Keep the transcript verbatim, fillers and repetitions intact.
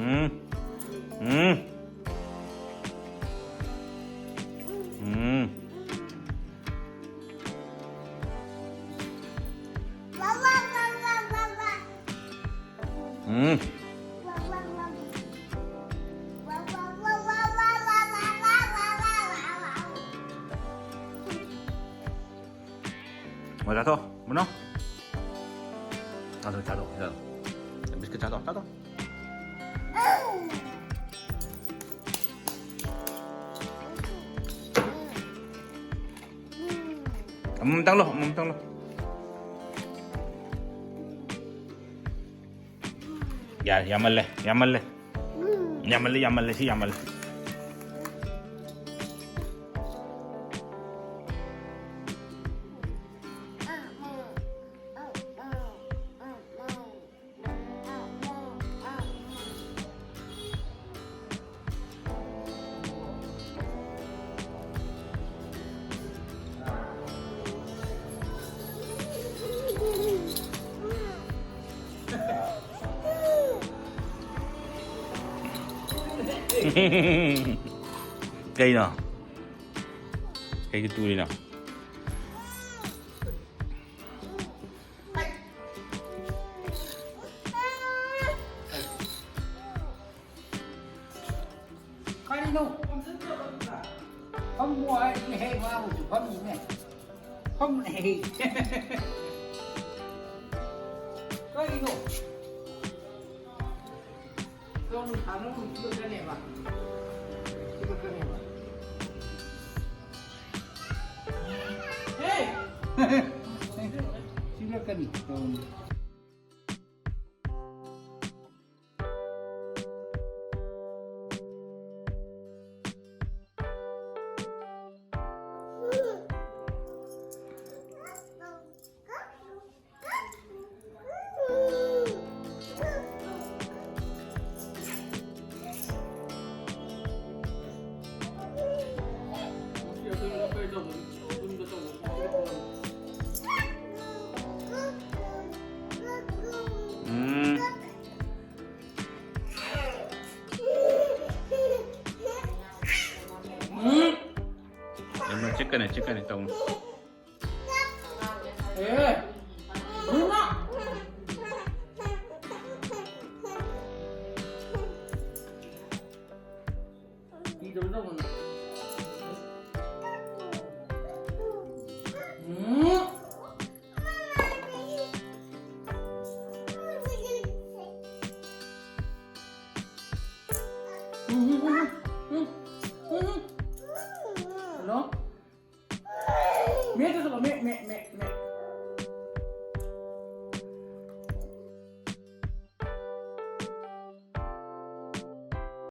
ꯎꯝ꯫ ꯎꯝ꯫ ꯎꯝ꯫ ꯎꯝ꯫ ꯃꯣꯏ ꯆꯥꯊꯣꯛ, ꯃꯨꯅꯣ꯫ ꯆꯥꯊꯣꯛ, ꯆꯥꯊꯣꯛ, ꯆꯥꯊꯣꯛ꯫ ꯕꯤꯁꯀꯤꯠ ꯆꯥꯊꯣꯛ, ꯆꯥꯊꯣꯛ꯫ ꯑꯃꯃꯝꯇꯪ ꯂꯧ, ꯑꯃꯃꯝꯇꯪ ꯂꯧ꯫ ꯌꯥꯔꯦ, ꯌꯥꯝꯃꯜꯂꯦ, ꯌꯥꯝꯃꯜꯂꯦ꯫ ꯌꯥꯝꯃꯜꯂꯦ, ꯌꯥꯝꯃꯜꯂꯦ, ꯁꯤ ꯌꯥꯝꯃꯜꯂꯦ꯫ ꯀꯩꯅꯣ? ꯀꯩꯒꯤ ꯇꯨꯔꯤꯅꯣ? ꯀꯔꯤꯅꯣ? ꯐꯝꯃꯣ ꯍꯥꯏꯔꯗꯤ ꯍꯦꯛ ꯃꯥꯕꯨꯁꯨ ꯐꯝꯃꯤꯅꯦ꯫ ꯐꯝꯃꯨꯅꯦ ꯍꯦꯛ꯫ ꯀꯔꯤꯅꯣ? ꯁꯣꯝ ꯊꯥꯅꯕ ꯄꯤꯔꯛꯀꯅꯦꯕ꯫ ꯄꯤꯔꯛꯀꯅꯦꯕ꯫ ꯍꯦ! ꯄꯤꯔꯛꯀꯅꯤ꯫ ꯀꯅꯦ ꯆꯤꯛꯀꯅꯦ ꯇꯧꯅꯨ꯫